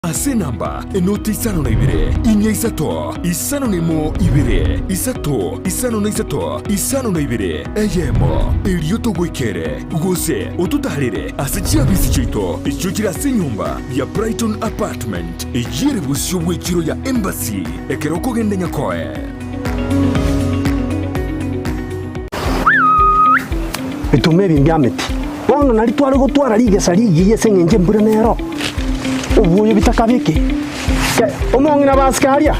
Ase enamba enoti 52 inya isato 51 ibere isato 53 52 eyemo, erio togoikere, gose ototaarere ase chiabisi chiaito echio chire ase enyomba ya Brighton Apartment, eyio ere bosio bw'echiro ya Embassy ekero okogenda Nyakoe. Bituma ebi mbiameti. Bono nario tware gotwara rigesa rigiya ase engencho embura nero, obwoyo bitakabeke. Ke, omong'ina basike aria,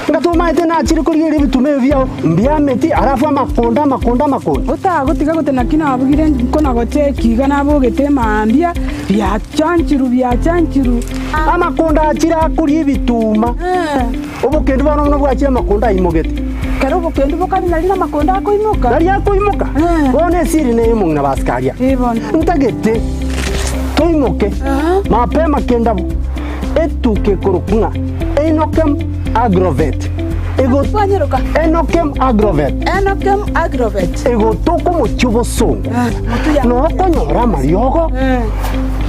nga tomaete nachire korigereria ebituma ebi biao mbiameti, alafu amakonda, amakonda, amakonda. Otagotiga gote naki nabugire nkona gocheki iga nabogete mambia, biachanchiru biachanchiru. Amakonda achire akoria ebituma. Obokendu bono buna bwachire amakonda aimogete. Kera obokendu bokare nari namakonda akoimoka. Nari akoimoka. Bono esiri neye omong'ina basike aria. Ntagete toimoke mapema kendabu etuka ekorokwa ng'a Enokem Agrovet. Enokem Agrovet. Enokem Agrovet. Egotoka omochie obosongo. Nokonyora amariogo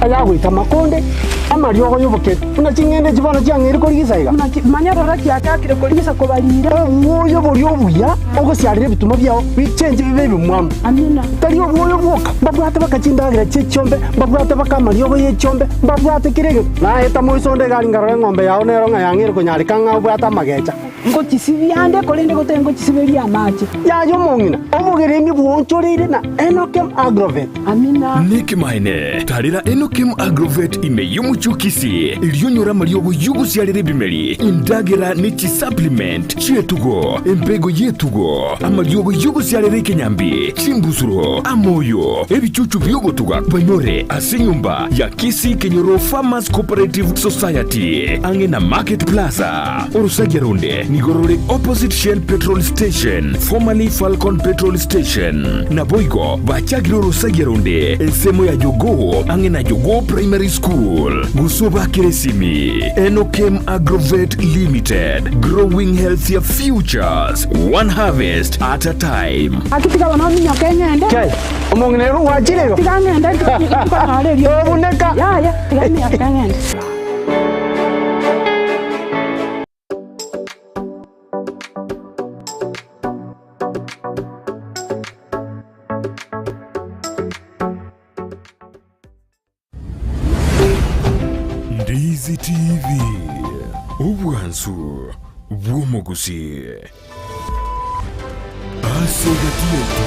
ayagoita amakonde, amariogo y'obokendu. Buna ching'ende echi bono chiang'eire korigisa iga. Buna manya rora chiachakire korigisa kobarira. Obwoyo boria obuya ogosiarera ebituma biao bichenche bibe ebimwamu. Amina. Tari obwoyo bwoka, mbabwate baka chindagera chi'echiombe, mbabwate baka amariogo y'echiombe, mbabwate kera egento. Naeta moiso onde egari nkarora eng'ombe yao nero ng'a yang'eire konyareka ng'a obwate amagecha. Ngochisibia ande, korende gotari ngochisiberia amache. Yaya omong'ina, obogeremi bwoonchoreire na Enokem Agrovet. Amina. Nekemanene, tarera Enokem Agrovet ime y'omochie o Kisii, erio onyore amariogo y'ogosiarera ebimeri, endagera ne chisupplement chi'etugo, embego y'etugo, amariogo y'ogosiarera ekenyambi, chimbusuro, amoyo, ebichuchu bi'ogotuga banyore ase enyomba ya Kisii Kenyoro Farmers Cooperative Society, ang'e na Market Plaza. Orosagia ronde nigo rore opposite Shell Petrol Station, formerly Falcon Petrol Station. Naboigo bachakire orosagia ronde ensemo ya Jogoo ang'e na Jogoo Primary School. Gose obakere esimi Enokem Agrovet Limited, growing healthier futures, one harvest at a time. Gaki tiga bono ominyoke ng'ende. Kei, omong'ina ere ogwachire igo? Tiga ng'ende nkonyore erio. Tobuneka. Yaya, tiga minyoke ng'ende. Ndizi TV, obwansu bw'omogusi. Ase egati yaito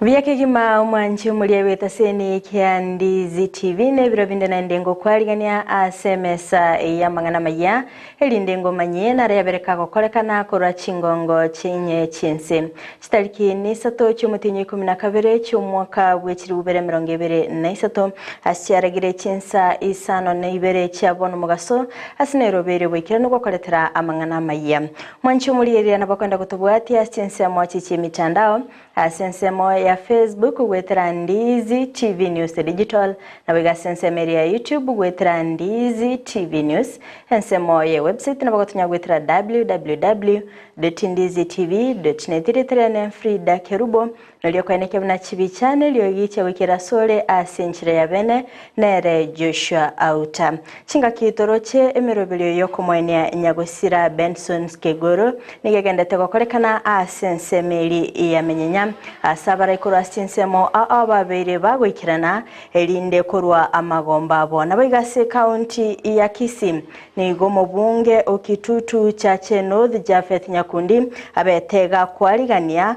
Buya kegima omwanchi omoria bw'etaseni kia Ndizi TV na ebiro binde naende ngokwarigania ase emesa y'amang'ana amaya, erinde ngomanyie nare yabere kagokorekana korwa chingongo chinye chi'ense. Chitariki nisato chi'omotienyi o ikomi na kabere chi'omwaka bwe chilifu bibere emerongo ebere na isato, ase chiaragire chinsa isano na ibere chia bono mogaso, ase Nairobi erio boikeranu gokoretera amang'ana amayia. Mwanchi omorieria nabo akwenda gotobwatia ase chinsemo echi chi'emitandao, Ase ensemo ya Facebook goetera Ndizi TV News Digital, naboigo ase ensemo eria ya YouTube goetera Ndizi TV News. Ensemo ye website nabo gotonya goetera www.ndizitv.net Rieta riane Frida Kerubo, noria okoenekia buna chibicha na eriogi chiagoikera asore ase enchera ya bene nere Joshua Auta. Chingaki toroche emeroberio y'okomoenia nyagosira Benson Kegoro nigo egendete gokorekana ase ensemo eria ya Menyenya, ase abarai korwa ase chinsemo ao babeire bagoikerana erinde korwa amagomba abo. Naboigo ase ekaunti ya Kisii nigo omobunge o Kitutu Chache North Japheth Nyakundi abete gakwarigania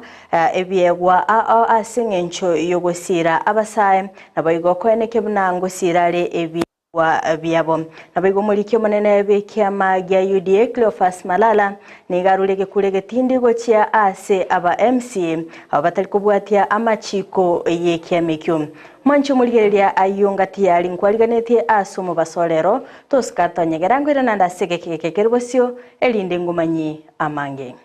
ebiegwa ao ase eng'encho y'ogosiira abasae naboigo koeneke buna ngosiira are ebi biabo. Naboigo omoriki omonene bw'ekiama gia UDA Cleophas Malala nigo arure egekuro egetindi gochia ase aba MCA abo batari kobwatia amachiko y'ekiama ekio. Mwanche omorigereria ayio ngati yari nkwariganetie ase omobaso orero tosika tonyegera ngoirana ande ase egeka eke kere bosio erinde ngomanyie amange.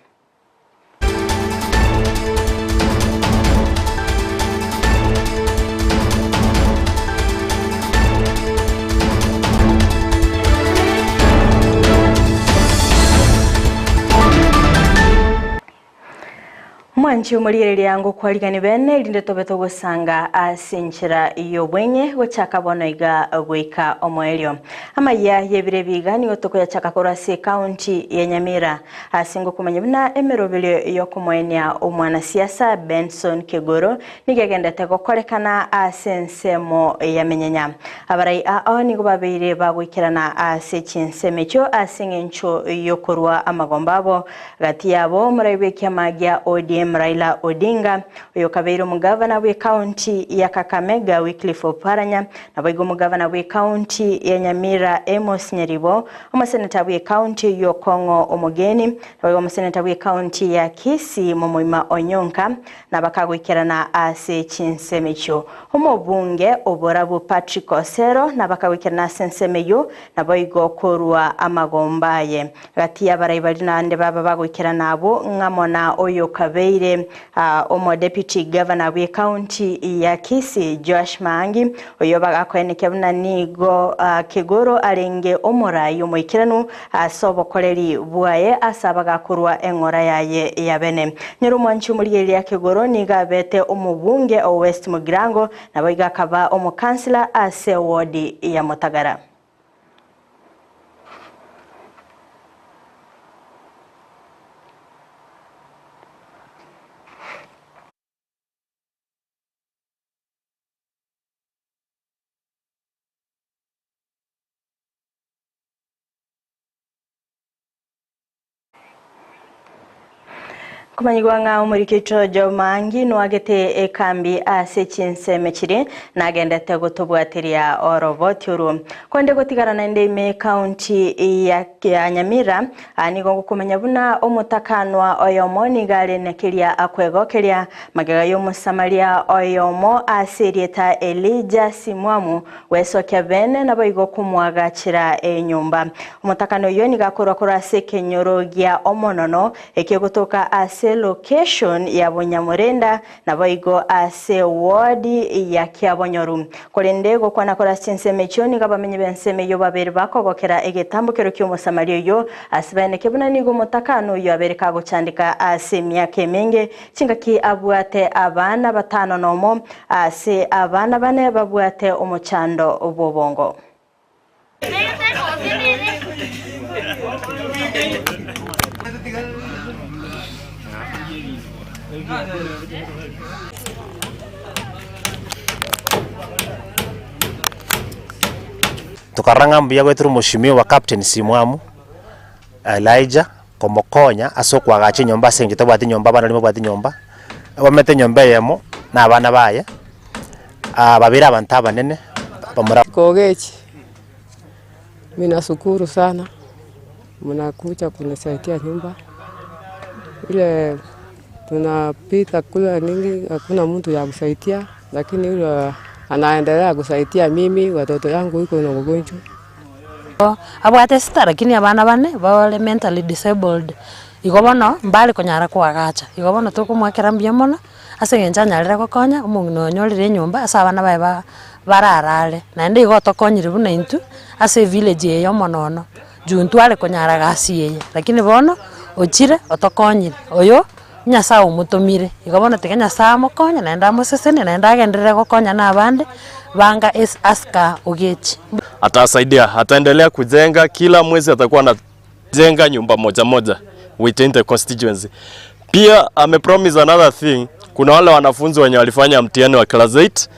Omwanchi omorigereria ngokwarigani bene erinde tobe togosanga ase enchera y'obweng'e gochaka bono iga goika omoerio. Amayia y'ebiro ebi iga nigo tokoyachaka korwa ase ecounty ya Nyamira ase ngokomanya buna emeroberio y'okomoenia omwanasiasa Benson Kegoro nigo egendete gokorekana ase ensemo ya Menyenya. Abarai ao nigo babeire bagoikerana ase chinsemo echio ase eng'encho y'okorua amagomba abo Gati yabo omorai bw'ekiama gia ODM Raila Odinga, oyokabeire omogavana bw'ecounty ya Kakamega Wycliffe Oparanya, naboigo omogavana bw'ecounty ya Nyamira Amos Nyaribo, omoseneta bw'ecounty oyio Okong'o Omogeni, naboigo omoseneta bw'ecounty ya Kisii Momoima Onyonka, nabakagoikerana ase chinsemo echio. Omobunge oborabu Patrick Osero nabakagoikerana ase ensemo eyio, naboigo korua amagomba aye. Gati y'abarai baria naende baba bagoikerana abwo ng'amo na oyokabeire omodeputy governor bw'ecounty ya Kisii Joash Maangi, oyio bagakoenekia buna nigo Kegoro arenge omorai omoikeranu ase obokoreri bwaye ase abagakorwa eng'ora yaye ya bene. Nyora omwanchi omorigereria Kegoro nigo abete omobunge o West Mugirango naboigo akaba omokansila ase ewodi ya Motagara. Komanyigwa ng'a omorikito Job Maangi noagete ekambi ase chinsemo chiria nagendete gotobwateria oroboti orwo. Konde gotigara naende ime ekaunti ya ya Nyamira, aa nigo ngokomanya buna omotakanwa oyomo nigo are na keria akwegokeria magega y'Omosamaria oyomo ase erieta Elijah Simwamu Gwesokia bene naboigo komoagachera enyomba. Omotakani oyio nigo akorwa korwa ase ekenyoro gia omonono ekegotoka ase location ya Bonyamorenda naboigo ase ward ya Kiabonyoru. Korende gokwana kore ase chinsemo echio nigo abamenyi b'ensemo eyio babere bakogokera egetambokero ki'Omosamaria oyio ase baeneke buna nigo omotakani oyio abere kagochandeka ase emiaka emenge chingaki abwate abana batano nomo Ase abana bane babwate omochando bw'obongo. Tokarora ng'a mbuya goetera omoshimiwa Captain Simwamu Elijah komokonya ase okoagacha enyomba ase eng'encho tabwati nyomba abana baria mbabwati nyomba, abamete enyomba eyemo na abana baye, babere abanto abanene bamura. Kogechi, mi nashukuru sana mnakuja kunisaidia nyumba ile tunapita kula nini hakuna mtu ya kusaidia, lakini yule anaendelea kusaidia mimi watoto yangu iko na ugonjwa. Abwate sita lakini abana bane bare mentally disabled, igo bono mbare konyara koagacha. Igo bono tokomoakera mbuya mono, ase eng'encho anyarire gokonya omong'ina onyorire enyomba ase abana baye ba bararare. Naende igo otokonyire buna intwe, ase evillage eye ya omonono, juu ntware konyara gasi eye, lakini bono ochire otokonyire, oyo Nyasae omotomire. Igo bono tiga Nyasae amokonye naende amosesenie naende agenderere gokonya na abande banga es asika ogechi. Atasaidia, ataendelea kujenga, kila mwezi atakuwa anajenga nyumba moja moja within the constituency. Pia amepromise another thing, kuna wale wanafunzi wenye walifanya mtihani wa class 8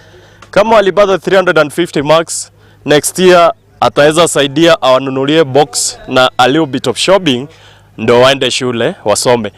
kama walipata 350 marks next year ataweza saidia awanunulie box na a little bit of shopping ndo waende shule wasome.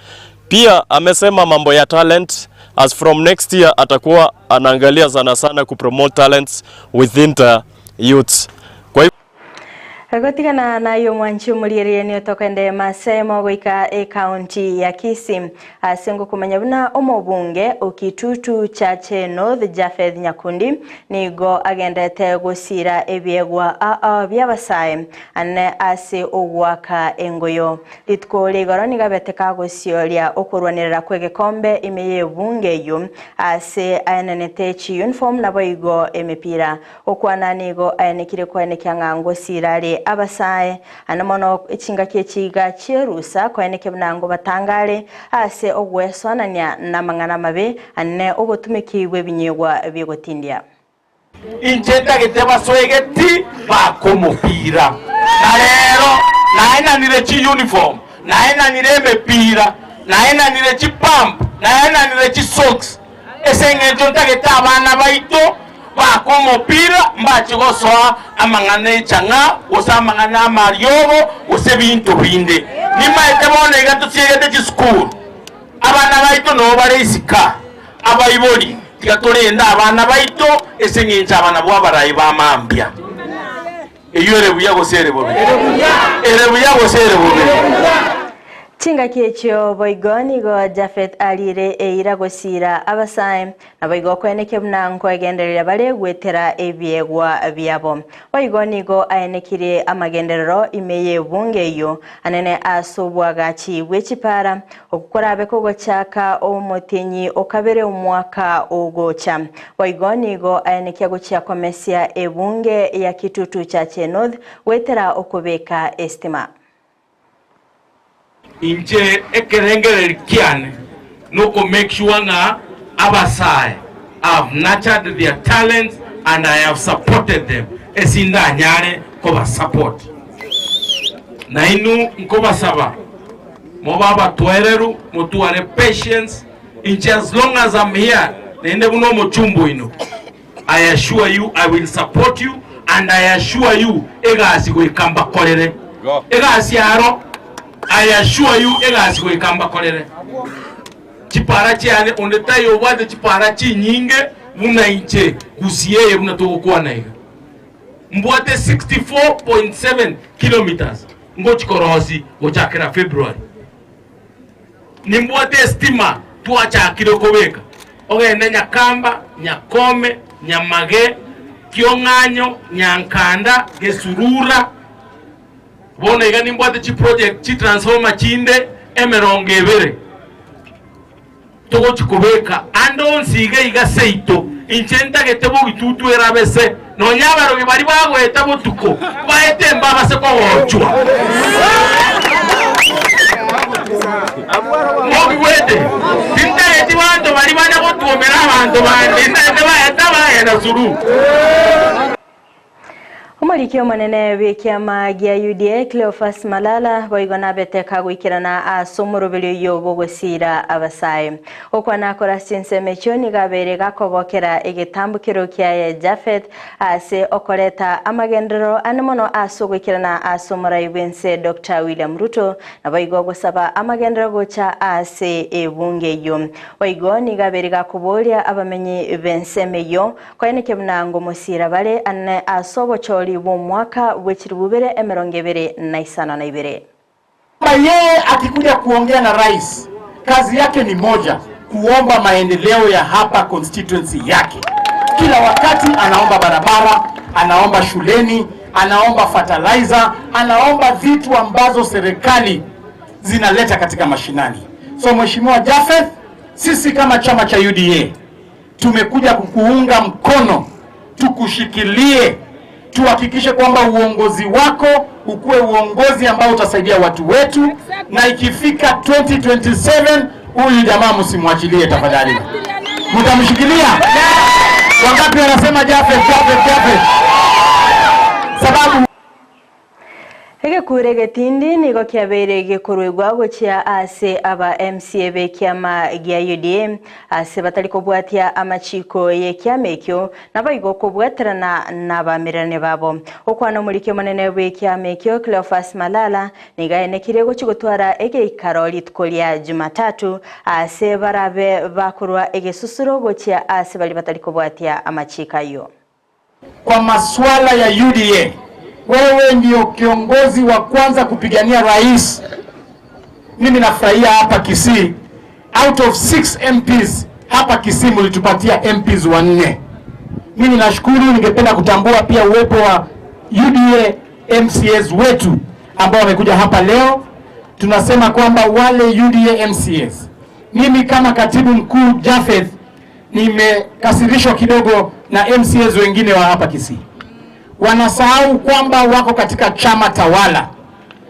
Pia amesema mambo ya talent as from next year atakuwa anaangalia sana sana kupromote talents within the youths. Kwa Gotigana naye omwanchi omoriereria tokende masemo goika ecounty ya Kisii ase ngokomanya buna omobunge o Kitutu Chache North Japheth Nyakundi nigo agendete gosira ebiegwa aa bi'abasae ane ase ogwaka engoyo. Rituko rigoro nigo abete kagosioria okorwanerera kw'egekombe ime y'ebunge eyio ase aenenete chiuniform naboigo emepira. Gokwana nigo aenekire koenekia ng'a ngosira are abasae ande mono chingaki echi iga chierusa koeneke buna ngobatangare ase ogwesoanania namang'ana amabe ane obotumeki bw'ebinyegwa bi'ogotindia. Inche ntagete basoegeti bakomopira, na rero naenanire chiuniform, naenanire emepira, naenanire chipump, naenanire chisocks, ase eng'encho ntagete abana baito bakomopira mbache gosoa amang'ana echang'a gose amang'ana amariogo gose ebinto binde. Nimaete bono iga tosiegete chisukuru, abana baito noo bare isiko aa. Abaibori, tiga torende abana baito ase engencho aba nabwo abarai ba mambia. Eyio ere buya gose ere bobe? Ere buya gose ere bobe? Chingaki echio boigo nigo Jafeth ariire eira gosiira abasae, naboigo okoenekia buna nkoegendereria bare goetera ebiegwa biabo. Boigo nigo aenekirie amagenderero ime y'ebunge eyio anene ase obwagachi bwe chipara, Okwo korabe kogochaka omotienyi o kabere omwaka ogocha. Boigo nigo aenekia gochia komesia ebunge ya Kitutu Chache North goetera okobeka esitima. Inche ekerengererio kiane noko make sure ng'a abasae I have nurtured their talents and I have supported them ase ndanyare koba support. Nainwe nkobasaba Mobe abatoereru, motware patience, inche as long as am here naende buna omochumba oino, I assure you I will support you and I assure you egasi goika mbakorere egasi aro, I assure you egasi goika mbakorere. Chipara chiane onde taiyo obwate chipara chinyinge buna inche gusii eye buna togokwana iga. Mbwate 64.7 kilometres Ngochi korosi gochakera February. Nimbwate estima twachakire kobeka ogende Nyakamba, Nyakome, Nyamage, Kiong'anyo, Nyankanda, Gesurura. Bono iga nimbwate chiproject chitransformer chinde emerongo ebere. Togochi kobeka ande onsi iga iga seito, inche ntagete bogitutu erabe se, nonya abarogi baria bagoeta botuko baete mbabase kogochwa. Mobigwete? Tintageti banto baria banya gotuomera abanto bande, ntagete baeta bagenda suru. Omoriki omonene bw'ekiama gia UDA Cleophas Malala boigo nabete kagoikerana ase omoroberio oyio bw'ogosiira abasae. Gokwana akore ase chinsemo echio nigo abeire gakogokera egetambokero kiaye Japheth ase okoreta amagenderero ane mono ase ogoikerana ase omorai bw'ense Doctor William Ruto naboigo gosaba amagenderero gocha ase ebunge eyio. Boigo nigo abeire gakoboria abamenyi b'ensemo eyio Koeneke buna ngomosiira bare ane ase obochori bw'omwaka bwe chilifu ibere emerongo ebere na isano na ibere. Kama yeye akikuja kuongea na rais, kazi yake ni moja, kuomba maendeleo ya hapa constituency yake. Kila wakati anaomba barabara, anaomba shuleni, anaomba fertilizer, anaomba vitu ambazo serikali zinaleta katika mashinani. So Mheshimiwa Japheth, sisi kama chama cha UDA Tumekuja kukuunga mkono, tukushikilie, tuhakikishe kwamba uongozi wako ukuwe uongozi ambao utasaidia watu wetu, na ikifika 2027 huyu jamaa msimwachilie tafadhali, mtamshikilia. Wangapi wanasema Jafet, Jafet, Jafet? Sababu Egekuro egetindi nigo kiabeire gekoruegwa gochia ase aba MCA b'ekiama gia UDA ase batari kobwatia amachiko y'ekiama ekio naboigo kobwaterana nabamererania babo. Gokwana omoriki omonene bw'ekiama ekio Cleophas Malala nigo aenekire gochia gotwara egeikaro rituko ria Jumatatu ase barabe bakorwa egesusuro gochia ase baria batari kobwatia amachiko ayio. Kwa maswala ya UDA, wewe ndio kiongozi wa kwanza kupigania rais. Mimi nafurahia hapa Kisii, out of 6 MPs hapa Kisii mlitupatia MPs wanne. Mimi nashukuru. Ningependa kutambua pia uwepo wa UDA MCAs wetu ambao wamekuja hapa leo. Tunasema kwamba wale UDA MCAs, mimi kama katibu mkuu Japheth nimekasirishwa kidogo na MCAs wengine wa hapa Kisii. Wanasahau kwamba wako katika chama tawala.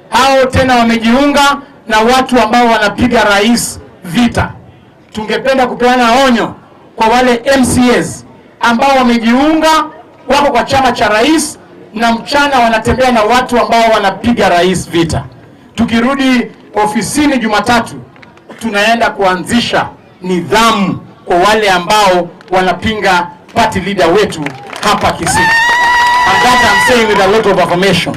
Hao tena wamejiunga na watu ambao wanapiga rais vita. Tungependa kupeana onyo kwa wale MCAs ambao wamejiunga wako kwa chama cha rais na mchana wanatembea na watu ambao wanapiga rais vita. Tukirudi ofisini Jumatatu, tunaenda kuanzisha nidhamu kwa wale ambao wanapinga party leader wetu hapa Kisii. And that I'm saying with a lot of affirmation.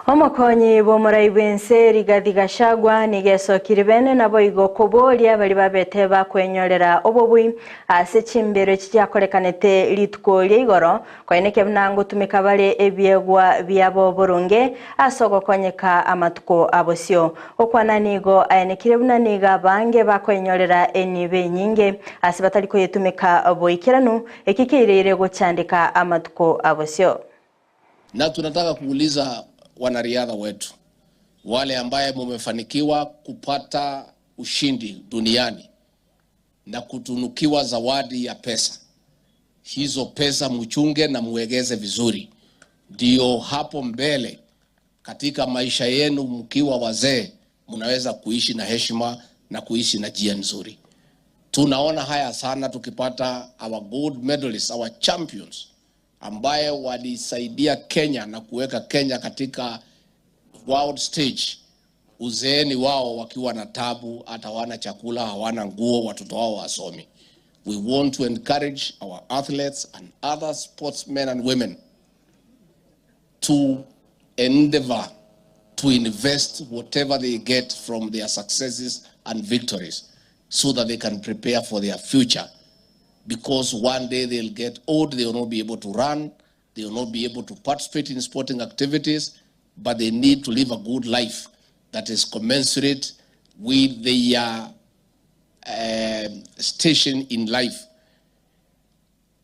Omokonyi bw'omorai bw'ense Rigathi Gachagua nigo esokire bene naboigo koboria baria babete bakwenyorera obobui ase chimbero echi chiakorekanete rituko ria igoro koeneke buna ngotumeka bare ebiegwa biabo boronge ase ogokonyeka amatuko abosio. Okwana nigo aenekire buna nigo abange bakwenyorera enibo enyinge ase batari koyetumeka boikeranu eki keireire gochandika amatuko abosio. Na tunataka kuuliza wanariadha wetu wale ambaye mumefanikiwa kupata ushindi duniani na kutunukiwa zawadi ya pesa, hizo pesa mchunge na muegeze vizuri, ndio hapo mbele katika maisha yenu mkiwa wazee mnaweza kuishi na heshima na kuishi na njia nzuri. Tunaona haya sana tukipata our gold medalists, our champions ambaye walisaidia Kenya na kuweka Kenya katika world stage, uzeeni wao wakiwa na tabu, hata hawana chakula, hawana nguo, watoto wao wasomi. We want to encourage our athletes and other sportsmen and women to endeavor to invest whatever they get from their successes and victories so that they can prepare for their future. Because one day they'll get old, they will not be able to run, they will not be able to participate in sporting activities, but they need to live a good life that is commensurate with their station in life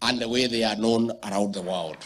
and the way they are known around the world.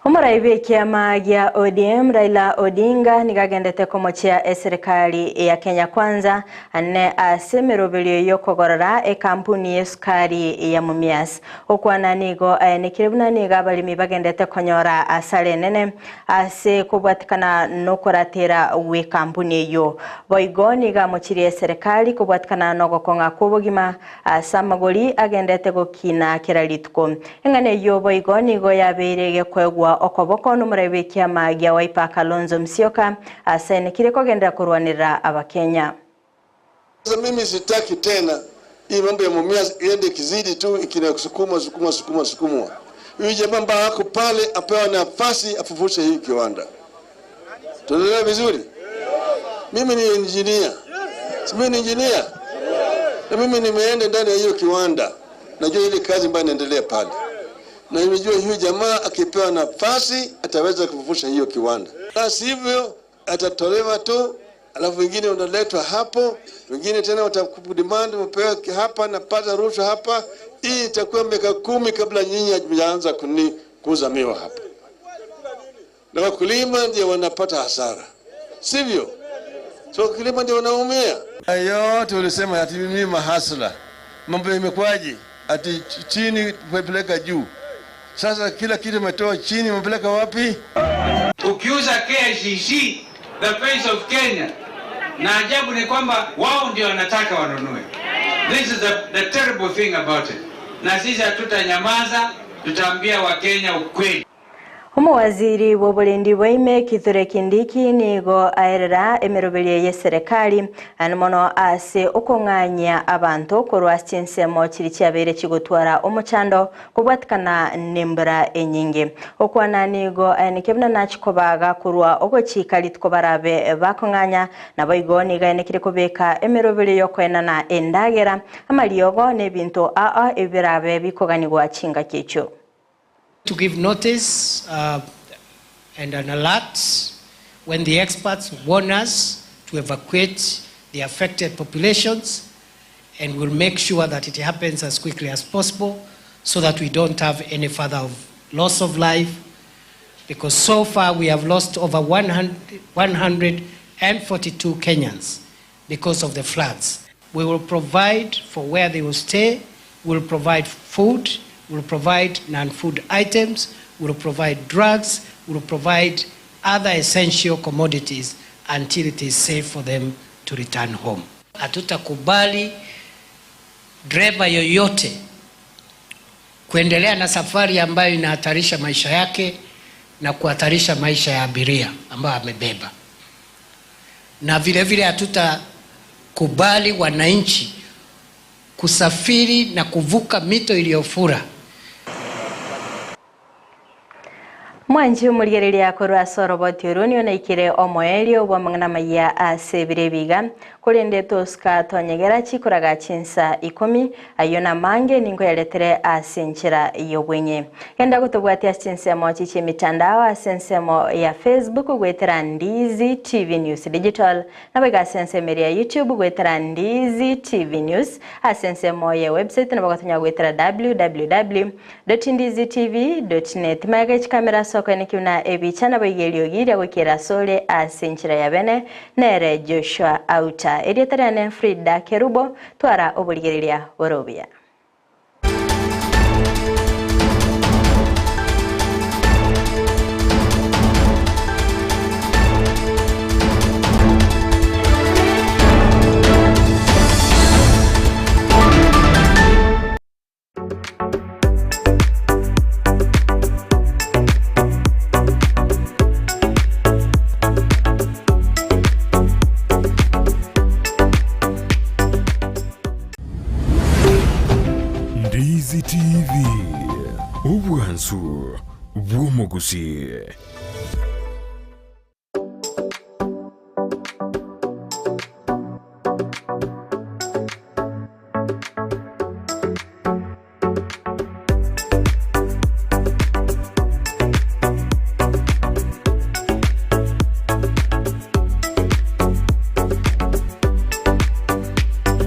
Omorai bw'ekiama gia ODM Raila Odinga nigagendete komochia eserikali ya Kenya Kwanza ane ase emeroberio yokogorora ekampuni y'esukari ya Mumias. Okwana nigo aenekire buna nigo abarimi bagendete konyora asara enene ase kobwatikana nokoratera gw'ekampuni eyo. Boigo nigo amochirie eserikali kobwatikana nogokong'a kwa obogima ase amagori agendete gokina kera rituko. Eng'ana eyo boigo nigo yabeire gekoegwa okoboko n'omorai bw'ekiama gia Wiper Kalonzo Musyoka asenekire kogendera kurwanira abakenya. Sasa mimi sitaki tena hii mambo ya Mumias iende kizidi tu ikinasukuma sukuma sukuma sukumwa. Huyu jamaa ambaye ako pale apewa nafasi afufushe hii kiwanda. Tunaelewa vizuri? Mimi ni engineer. Si mimi ni engineer? Na mimi nimeenda ndani ya hiyo kiwanda. Najua ile kazi ambayo inaendelea pale. Na nimejua huyu jamaa akipewa nafasi ataweza kufufusha hiyo kiwanda. La sivyo atatolewa tu, alafu wengine wanaletwa hapo, wengine tena watakudemand upewe hapa na pata rushwa hapa. Hii itakuwa miaka 10 kabla nyinyi hamjaanza kuuza miwa hapa. Na wakulima ndio wanapata hasara, sivyo? So wakulima ndio wanaumia. Yote ulisema ati mimi mahasla, mambo imekwaje? Ati chini umepeleka juu. Sasa kila kitu umetoa chini umepeleka wapi? Ukiuza KICC, the face of Kenya, na ajabu ni kwamba wao ndio wanataka wanunue. This is the terrible thing about it. Na sisi hatutanyamaza, tutaambia Wakenya ukweli. Omuwaziri w'oburendi bwaime Kithure Kindiki nigo aerera emeroberio ya serikali animono ase okong'anya abanto korwa chinsemo chiri chiabeire chigotwara omochando kobwatikana nembura enyinge. Okwana nigo aeneke buna nachikobaga korwa ogochika rituko barabe bakong'anya nabo igo nigo aenekire kobeka emeroberio yokoenana endagera amariogo n'ebinto aa ebirabe bikoganigwa chingaki echio. To give notice and an alert when the experts warn us to evacuate the affected populations, and we'll make sure that it happens as quickly as possible so that we don't have any further loss of life, because so far we have lost over 142 Kenyans because of the floods. We will provide for where they will stay, we'll provide food, We'll provide non-food items, we'll provide drugs, we'll provide other essential commodities until it is safe for them to return home. Hatutakubali dereva yoyote kuendelea na safari ambayo inahatarisha maisha yake na kuhatarisha maisha ya abiria ambayo amebeba, na vile vile hatutakubali wananchi kusafiri na kuvuka mito iliyofura. Mwanche omorigereria korwa ase oroboti orwo nigo naikire omoerio bw'amang'ana amaya ase ebiro ebi iga, korende tosuka tonyegera chikoraga chinsa ikomi, ayio namange ninkoyaretere ase enchera y'obweng'e. Genda gotobwatia ase chinsemo echi chi'emitandao ase ensemo ya Facebook goetera Ndizi TV News Digital, Naboigo ase ensemo eria ya YouTube goetera Ndizi TV News, ase ensemo ye website nabo gotonya goetera www.ndizitv.net. Magega echikamera ase okoenekia buna ebicha naboigo eriogi ria goikera asore ase enchera ya bene nere Joshua Auta. Erieta riane Frida Kerubo, twara oborigereria bore obuya. Ndizi TV, obwansu bw'omogusii.